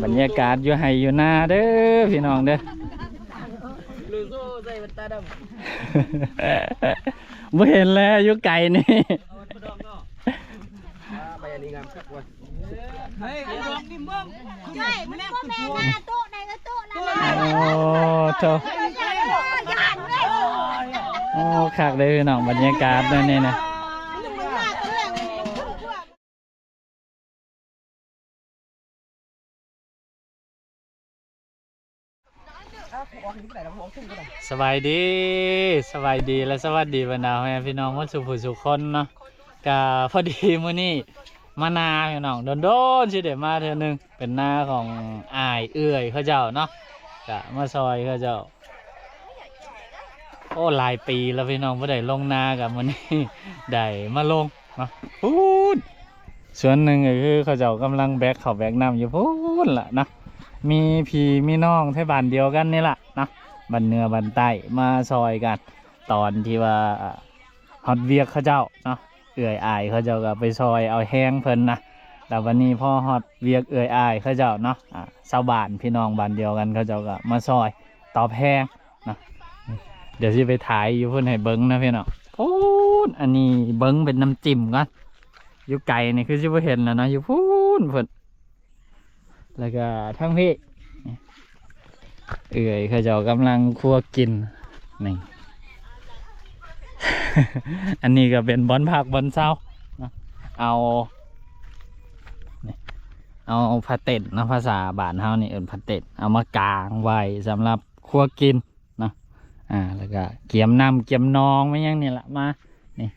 ບັນຍາກາດຢູ່ໄຮ່ຢູ່ນາເດີພີ່ນ້ອງເດີ. ບໍ່ເຫັນແລ້ວຢູ່ໄກນີ້. ໂອ້ໂທ ໂອ້ ຄັກເດີພີ່ນ້ອງ ບັນຍາກາດແນວນີ້ນະ. ສະບາຍດີ ສະບາຍດີ ແລະ ສະຫວັດດີບັນດາພໍ່ແມ່ພີ່ນ້ອງໝົດສູ່ຜູ້ສູ່ຄົນເນາະ. ກະພໍດີມື້ນີ້ມານາພີ່ນ້ອງ ດົນໆຊິໄດ້ມາເທື່ອໜຶ່ງ ເປັນນາຂອງອ້າຍເອື້ອຍເຂົາເຈົ້າເນາະ ກະມາຊ່ອຍເຂົາເຈົ້າ. ໂອ້ ຫຼາຍປີແລ້ວພີ່ນ້ອງບໍ່ໄດ້ລົງນາ ກະມື້ນີ້ໄດ້ມາລົງເນາະ. ພຸ້ນ ສ່ວນໜຶ່ງກໍຄືເຂົາເຈົ້າກຳລັງແບກເຂົ້າແບກນ້ຳຢູ່ພຸ້ນລະເນາະ. ມີພີ່ມີນ້ອງແຖວບ້ານດຽວກັນນີ້ລະເນາະ ບ້ານເໜືອບ້ານໃຕ້ມາຊ່ອຍກັນ ຕອນທີ່ວ່າຮອດວຽກເຂົາເຈົ້າເນາະ ເອື້ອຍອ້າຍເຂົາເຈົ້າກໍໄປຊ່ອຍເອົາແຮງເພິ່ນນະ. ແລ້ວບັດນີ້ພໍຮອດວຽກເອື້ອຍອ້າຍເຂົາເຈົ້າເນາະ ອາ ຊາວບ້ານພີ່ນ້ອງບ້ານດຽວກັນເຂົາເຈົ້າກໍມາຊ່ອຍຕອບແຮງ ນະ. ດຽວຊິໄປຖ່າຍຢູ່ພຸ້ນໃຫ້ເບິ່ງນະພີ່ນ້ອງ. ພຸ້ນ ອັນນີ້ເບິ່ງເປັນນ້ຳຈິ້ມກ່ອນ ຢູ່ໄກນີ້ຄືຊິບໍ່ເຫັນແລ້ວເນາະ ຢູ່ພຸ້ນພຸ້ນ. ແລ້ວກໍທາງພີ້ ເອື້ອຍເຂົາເຈົ້າກຳລັງຄົວກິນນີ້. ອັນນີ້ກໍເປັນບ່ອນພັກບ່ອນເຊົາເນາະ ເອົາ ນີ້ ເອົາຜ້າເຕັນເນາະ ພາສາບ້ານເຮົານີ້ເອີ້ນຜ້າເຕັນ ເອົາມາກາງໄວ້ສຳລັບຄົວກິນ ເນາະ. ອາ ແລ້ວກະກຽມນ້ຳກຽມນອງມາຫຍັງນີ້ລະ ມາ ນີ້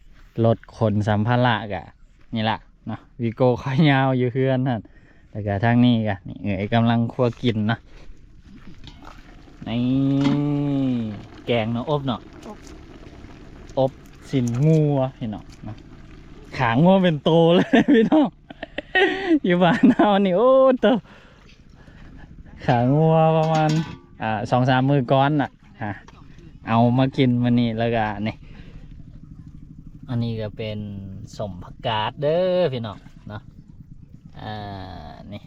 ລົດຂົນສຳພາລະກະນີ້ລະເນາະ ວີໂກ້ຂ້ອຍຍາວຢູ່ເຮືອນຫັ້ນ. ແລ້ວກະທາງນີ້ກະ ນີ້ເອື້ອຍກຳລັງຄົວກິນເນາະ. ນີ້ ແກງເນາະ ອົບເນາະ ອົບ ອົບຊີ້ນງົວພີ່ນ້ອງເນາະ. ຂາງົວເປັນໂຕເລີຍພີ່ນ້ອງ ຢູ່ບ້ານເຮົານີ້ ໂອ້ໂຕ ຂາງົວປະມານ ອ່າ ສອງສາມມື້ກ່ອນນະ ເອົາມາກິນມື້ນີ້. ແລ້ວກະນີ້ ອັນນີ້ກະເປັນສົ້ມຜັກກາດເດີພີ່ນ້ອງເນາະ. ອ່າ ນີ້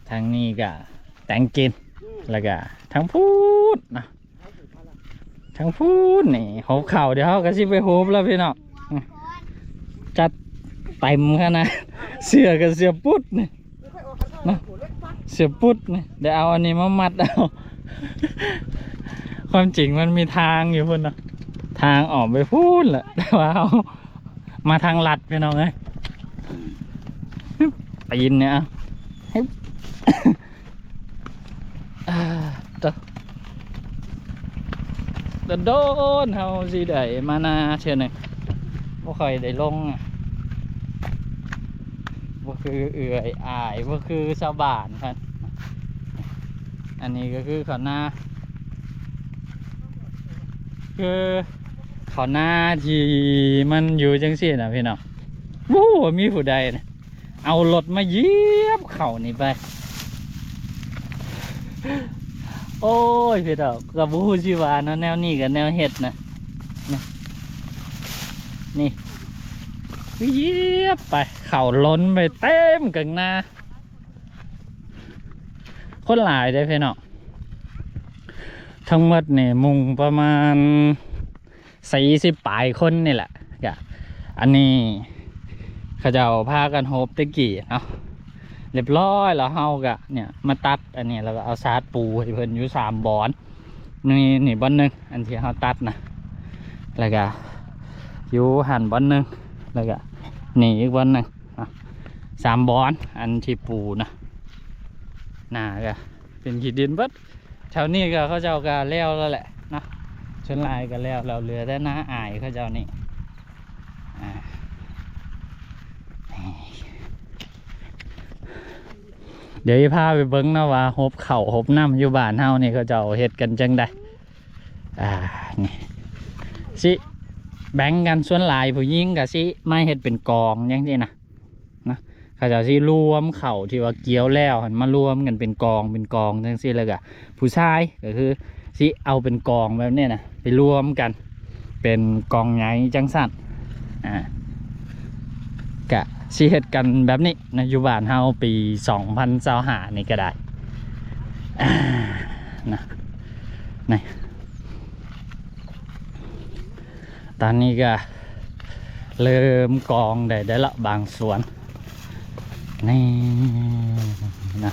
ທາງນີ້ກະແຕ່ງກິນ ແລ້ວກະທາງພຸ້ນເນາະ ທາງພຸ້ນນີ້ ໂຮບເຂົ້າ ດຽວເຮົາກະຊິໄປໂຮບແລ້ວພີ່ນ້ອງ. ຈັດເຕັມຂະໜາດ ເສື້ອກະເສື້ອປຸດນີ້ ເນາະ ເສື້ອປຸດນີ້ ໄດ້ເອົາອັນນີ້ມາມັດເອົາ. ຄວາມຈິງມັນມີທາງຢູ່ພຸ້ນເນາະ ທາງອອກໄປພຸ້ນແຫຼະ ແຕ່ວ່າເຮົາມາທາງລັດພີ່ນ້ອງເອີຍ. ປີນນີ້ ອາ ໂຕ ດົນໆເຮົາຊິໄດ້ມານາເທື່ອໜຶ່ງ ບໍ່ຄ່ອຍໄດ້ລົງ ບໍ່ຄືເອື້ອຍອ້າຍ ບໍ່ຄືຊາວບ້ານເພິ່ນ. ອັນນີ້ກໍຄືເຂົ້ານາ ຄືເຂົ້ານາທີ່ມັນຢູ່ຈັ່ງຊີ້ນະພີ່ນ້ອງ. ໂອ້ ມີຜູ້ໃດນະ ເອົາລົດມາຢຽບເຂົ້ານີ້ໄປ. ໂອ້ຍ ພີ່ນ້ອງ ກໍບໍ່ຮູ້ຊິວ່າເນາະ ແນວນີ້ກໍແນວເຮັດນະ ນີ້ ນີ້ ຢຽບໄປ ເຂົ້າຫຼົ່ນໄປເຕັມກາງນາ. ຄົນຫຼາຍເດ້ພີ່ນ້ອງ ທັງໝົດນີ້ມຸງປະມານ ສີ່ສິບປາຍຄົນນີ້ແຫຼະ. ກະ ອັນນີ້ເຂົາເຈົ້າພາກັນໂຮບແຕ່ກີ້ເນາະ ລຽບຮ້ອຍແລ້ວ ເຮົາກະ ເນຍ ມາຕັດອັນນີ້ ແລ້ວກະເອົາສາດປູໃຫ້ເພິ່ນຢູ່ສາມບ່ອນ. ນີ້ ນີ້ບ່ອນໜຶ່ງ ອັນທີ່ເຮົາຕັດນະ ແລ້ວກະຢູ່ຫັ້ນບ່ອນໜຶ່ງ ແລ້ວກະນີ້ອີກບ່ອນໜຶ່ງເນາະ ສາມບ່ອນ ອັນທີ່ປູນະ. ໜ້າກະເປັນຂີ້ດິນເບິດ. ແຖວນີ້ກໍເຂົາເຈົ້າກໍແລ້ວແລ້ວແຫຼະເນາະ ສ່ວນຫຼາຍກໍແລ້ວ ແລ້ວເຫຼືອແຕ່ນາອ້າຍເຂົາເຈົ້ານີ້. ອາ ດຽວຊິພາໄປເບິ່ງເນາະວ່າໂຮບເຂົ້າໂຮບນ້ຳຢູ່ບ້ານເຮົານີ້ເຂົາເຈົ້າເຮັດກັນຈັ່ງໃດ. ອາ ນີ້ ຊິແບ່ງກັນ ສ່ວນຫຼາຍຜູ້ຍິງກໍຊິມາເຮັດເປັນກອງຈັ່ງຊີ້ນະ. ນະ ເຂົາເຈົ້າຊິລວມເຂົ້າທີ່ວ່າກ່ຽວແລ້ວຫັ້ນມາລວມກັນເປັນກອງເປັນກອງຈັ່ງຊີ້ ແລ້ວກະຜູ້ຊາຍກໍຄືຊິເອົາເປັນກອງແບບນີ້ນະ ໄປລວມກັນເປັນກອງໃຫຍ່ຈັ່ງຊັ້ນ. ອາ ກະ ຊິເຮັດກັນແບບນີ້ນະ ຢູ່ບ້ານເຮົາປີສອງພັນຊາວຫ້ານີ້ກໍໄດ້ ອ່າ ນະ ນີ້ ຕອນນີ້ກໍເລີ່ມກອງໄດ້ ໄດ້ລະບາງສ່ວນ ນີ້ນະ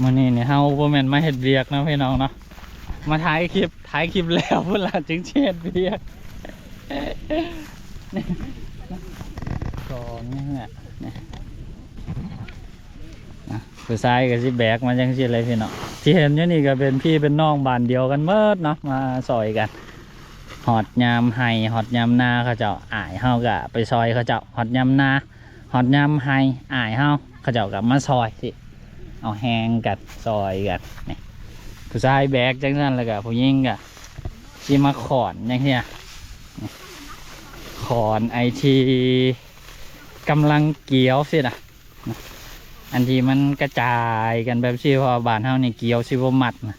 ມື້ນີ້ນີ້ເຮົາບໍ່ແມ່ນມາເຮັດວຽກເນາະ ພີ່ນ້ອງເນາະ ມາຖ່າຍຄລິບ ຖ່າຍຄລິບແລ້ວພຸ້ນລະຈຶ່ງຊິເຮັດວຽກ ກອງນີ້ແຫຼະ ນີ້ ອ່ະ ຜູ້ຊາຍກໍຊິແບກມາຈັ່ງຊີ້ເລີຍພີ່ນ້ອງ ທີ່ເຫັນຢູ່ນີ້ກໍເປັນພີ່ເປັນນ້ອງບ້ານດຽວກັນໝົດເນາະ ມາຊ່ອຍກັນ ຮອດຍາມໄຮ່ ຮອດຍາມນາ ເຂົາເຈົ້າອ້າຍເຮົາກໍໄປຊ່ອຍເຂົາເຈົ້າ ຮອດຍາມນາ ຮອດຍາມໄຮ່ ອ້າຍເຮົາ ເຂົາເຈົ້າກໍມາຊ່ອຍ ຊິເອົາແຮງກັນ ຊ່ອຍກັນ ນີ້ ຜູ້ຊາຍແບກຈັ່ງຊັ້ນ ແລ້ວກໍຜູ້ຍິງກໍຊິມາຂອນຈັ່ງຊີ້ ນີ້ ຂອນໄອ້ທີ່ກຳລັງກ່ຽວຊີ້ນະ ອັນທີ່ມັນກະຈາຍກັນແບບຊີ້ ເພາະວ່າບ້ານເຮົານີ້ກ່ຽວຊິບໍ່ມັດນະ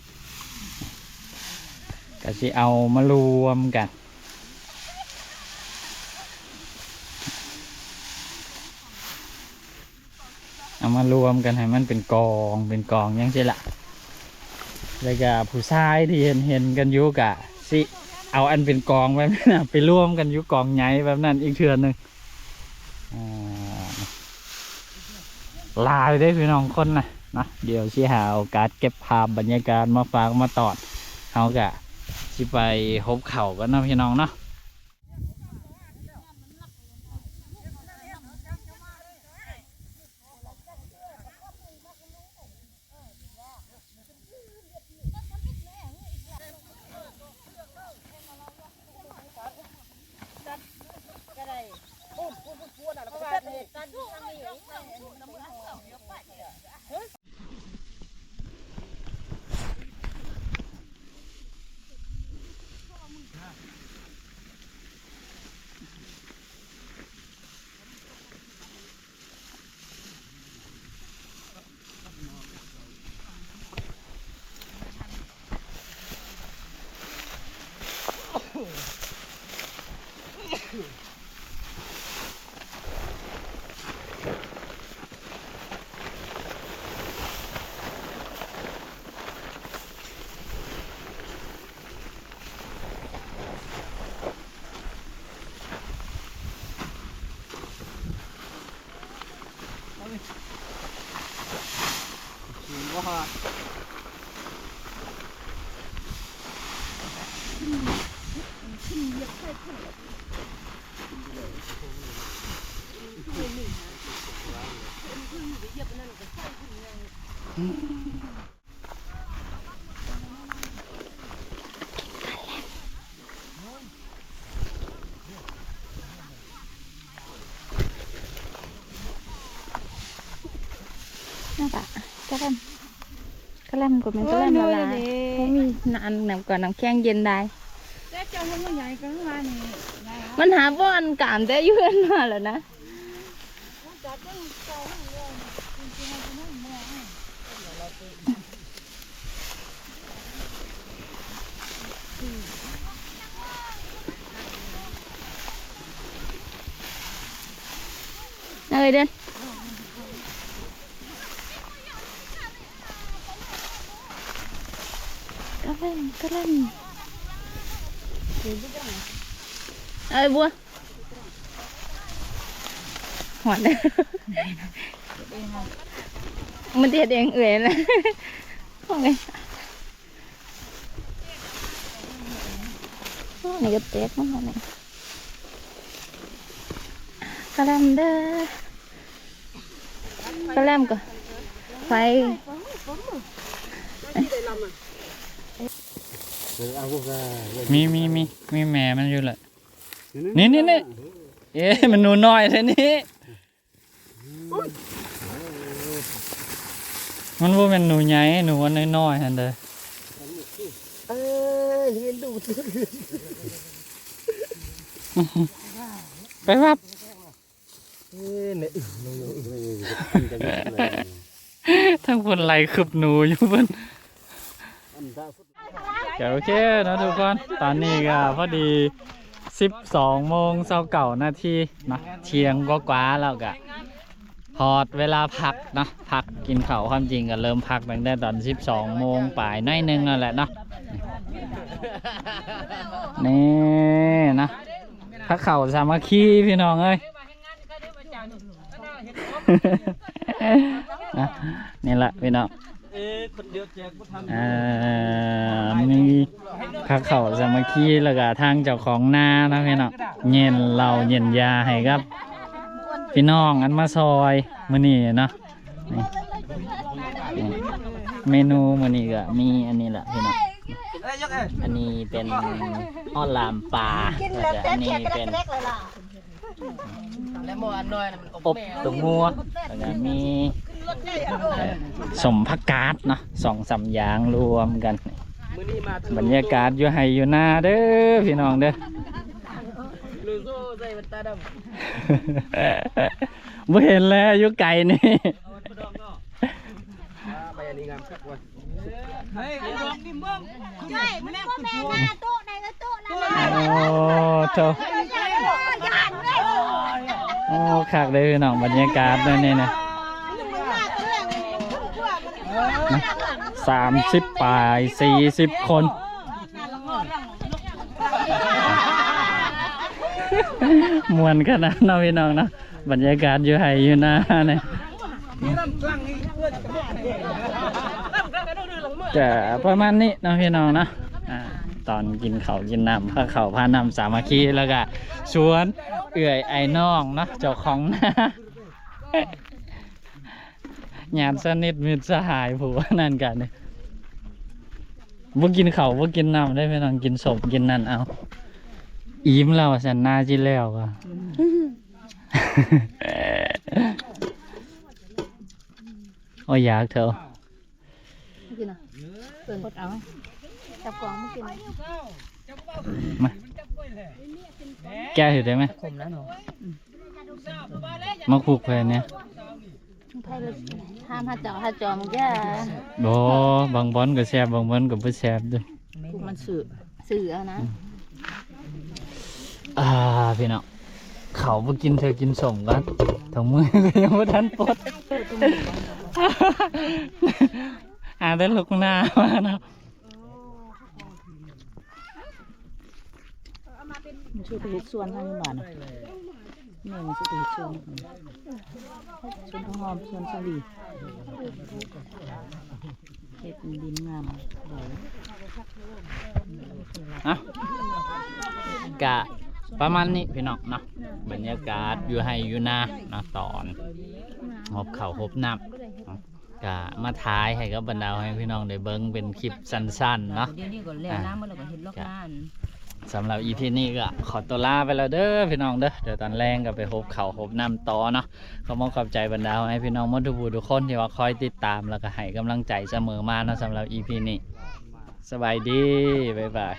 ກໍຊິເອົາມາລວມກັນ ເອົາມາລວມກັນໃຫ້ມັນເປັນກອງ ເປັນກອງຈັ່ງຊີ້ລະ ແລ້ວກະຜູ້ຊາຍທີ່ເຫັນ ເຫັນກັນຢູ່ກະຊິເອົາອັນເປັນກອງແບບນັ້ນນະ ໄປລວມກັນຢູ່ກອງໃຫຍ່ແບບນັ້ນອີກເທື່ອໜຶ່ງ ອ່າ ຫຼາຍເດ້ພີ່ນ້ອງຄົນນະ ນະ ດຽວຊິຫາໂອກາດເກັບພາບບັນຍາກາດມາຝາກມາຕ້ອນ ເຮົາກະຊິໄປຮົບເຂົ້າກັນເນາະພີ່ນ້ອງເນາະ. ນັ້ນປະ ກະແລັມ ກະແລັມກໍແມ່ນກະແລັມລະລາຍ ໂອ້ຍ ໂອ້ຍ ບໍ່ມີນ້ຳ ນ້ຳ ກໍນ້ຳແຂງເຢັນໄດ້ ແຕ່ເຈົ້າເຫັນມັນໃຫຍ່ກໍວ່ານີ້ ມັນຫາບ່ອນກາມແຕ່ຢູ່ເຮືອນມາແລ້ວນະ. ເອີຍເດີນ ກະແລັມ ກະແລັມ ເອີຍບົວ. ຮອດແລ້ວ ມັນຊິເຮັດເອງເອື້ອຍນະ ຂອງເອງ ໂອ້ ນີ້ກໍແຕກມັນແລ້ວນີ້ ກະແລັມເດີ ກະແລັມກໍໄຟ ມີ ມີ ມີ ມີແມ່ມັນຢູ່ແຫຼະ. ນີ້ ນີ້ ນີ້ ເອີ ມັນໜູນ້ອຍແທ້ນີ້ ມັນບໍ່ແມ່ນໜູໃຫຍ່ ໜູອັນນ້ອຍໆຫັ້ນເດີ ເອີ ເຫັນດູ ໄປວັບ. ທາງພຸ້ນໄລ່ຄຶບໜູຢູ່ພຸ້ນ ກໍໂອເຄເນາະທຸກຄົນ ຕອນນີ້ກໍພໍດີ ສິບສອງໂມງຊາວເກົ້ານາທີເນາະ ທ່ຽງກວ່າໆແລ້ວກະຮອດເວລາພັກເນາະ ພັກກິນເຂົ້າ. ຄວາມຈິງກະເລີ່ມພັກຕັ້ງແຕ່ຕອນສິບສອງໂມງປາຍໜ້ອຍໜຶ່ງນັ້ນແຫຼະເນາະ. ນີ້ເນາະ ພາເຂົ້າສາມັກຄີພີ່ນ້ອງເອີຍ. ອ່ະ ນີ້ລະພີ່ນ້ອງ ເອີ ຄົນດຽວແຈກບໍ່ທັນ ອ່າ ມີພາເຂົ້າສາມັກຄີ ແລ້ວກະທາງເຈົ້າຂອງນາເນາະພີ່ນ້ອງ ເຢັນເຫຼົ້າເຢັນຢາໃຫ້ກັບພີ່ນ້ອງອັນມາຊ່ອຍມື້ນີ້ເນາະ. ນີ້ ນີ້ ເມນູມື້ນີ້ກະມີອັນນີ້ລະພີ່ນ້ອງ ອັນນີ້ເປັນຮອດລາມປາ ແລ້ວກະອັນນີ້ເປັນ ແລະໝໍອັນນ້ອຍນະມັນອົບ ອົບຕົວງົວ ແລ້ວກະມີ ເອີ ສົ້ມຜັກກາດເນາະ ສອງສາມຢ່າງລວມກັນ. ມື້ນີ້ມາ ບັນຍາກາດຢູ່ໄຮ່ຢູ່ນາເດີພີ່ນ້ອງເດີ. ໂລໂຊໃສ່ແວ່ນຕາດຳ ບໍ່ເຫັນແລ້ວຢູ່ໄກນີ້. ອ່າ ໃບອັນນີ້ງາມຄັກວ່າ. ເຮີ້ຍ ດອກນີ້ເບິ່ງ ຈ້ອຍ ມັນບໍ່ແມ່ນໜ້າໂຕະໃດກໍໂຕະນັ້ນນະ. ໂອ້ ໂທ້ ໂອ້ ຄັກເດ້ພີ່ນ້ອງ ບັນຍາກາດແນວນີ້ນະ ສາມສິບປາຍ ສີ່ສິບຄົນ ມ່ວນຂະໜາດເນາະພີ່ນ້ອງເນາະ. ບັນຍາກາດຢູ່ໄຮ່ຢູ່ນານີ້ ກະປະມານນີ້ເນາະພີ່ນ້ອງເນາະ. ອ່າ ຕອນກິນເຂົ້າກິນນ້ຳ ພາເຂົ້າພານ້ຳສາມັກຄີ ແລ້ວກະຊວນເອື້ອຍອ້າຍນ້ອງເນາະ ເຈົ້າຂອງນາ ຍາດສະໜິດມິດສະຫາຍຜູ້ນັ້ນກະນີ້ ບໍ່ກິນເຂົ້າບໍ່ກິນນ້ຳເດ້ພີ່ນ້ອງ ກິນສົ້ມກິນນັ້ນເອົາ. ອີ່ມແລ້ວວ່າຊັ້ນ ນາຊິແລ້ວກໍ ໂອ້ຍ ຢາກເຖາະ ກິນນະ ເພິ່ນເອົາ ຈັບກອງມາກິນ ມາ ແກະໃຫ້ໄດ້ໄໝ? ຂົມແລ້ວເນາະ ມາຄຸກໃສ່ແດ່. ໃຜລະ ຖາມຫາເຈົ້າຫາຈອມແກ. ບໍ່ ບາງບ່ອນກໍແຊບ ບາງບ່ອນກໍບໍ່ແຊບເດ້. ມັນຊື່ ຊື່ເອົານະ. ອ່າ ພີ່ນ້ອງ ເຂົ້າບໍ່ກິນເທື່ອກິນສົ້ມກ່ອນ ຖົງມືກໍຍັງບໍ່ທັນປົດ ຫາແຕ່ລຸກໜ້າມາເນາະ. ມັນຊິໄປເຮັດສວນທາງບ້ານນະ ແມ່ມັນຊິໄປເຮັດສວນ ສວນຜັກຫອມ ສວນສາລີ ເຮັດດິນງາມ. ອ່ະ ກະປະມານນີ້ພີ່ນ້ອງເນາະ ບັນຍາກາດຢູ່ໄຮ່ຢູ່ນາເນາະ ຕອນຮົບເຂົ້າຮົບນ້ຳ ກະມາຖ່າຍໃຫ້ກັບບັນດາພໍ່ແມ່ພີ່ນ້ອງໄດ້ເບິ່ງເປັນຄລິບສັ້ນໆເນາະ. ດຽວນີ້ກໍແລ້ວນາໝົດແລ້ວກໍເຮັດລອກນາ. ສຳລັບອີພີນີ້ກໍຂໍຕົວລາໄປແລ້ວເດີພີ່ນ້ອງເດີ. ດຽວຕອນແລງກໍໄປຮົບເຂົ້າຮົບນ້ຳຕໍ່ເນາະ. ຂໍຂອບມຸກຂອບໃຈບັນດາພໍ່ແມ່ພີ່ນ້ອງໝົດທຸກຜູ້ທຸກຄົນທີ່ວ່າຄອຍຕິດຕາມ ແລ້ວກໍໃຫ້ກຳລັງໃຈສະເໝີມາເນາະ. ສຳລັບອີພີນີ້ ສະບາຍດີ ບາຍບາຍ.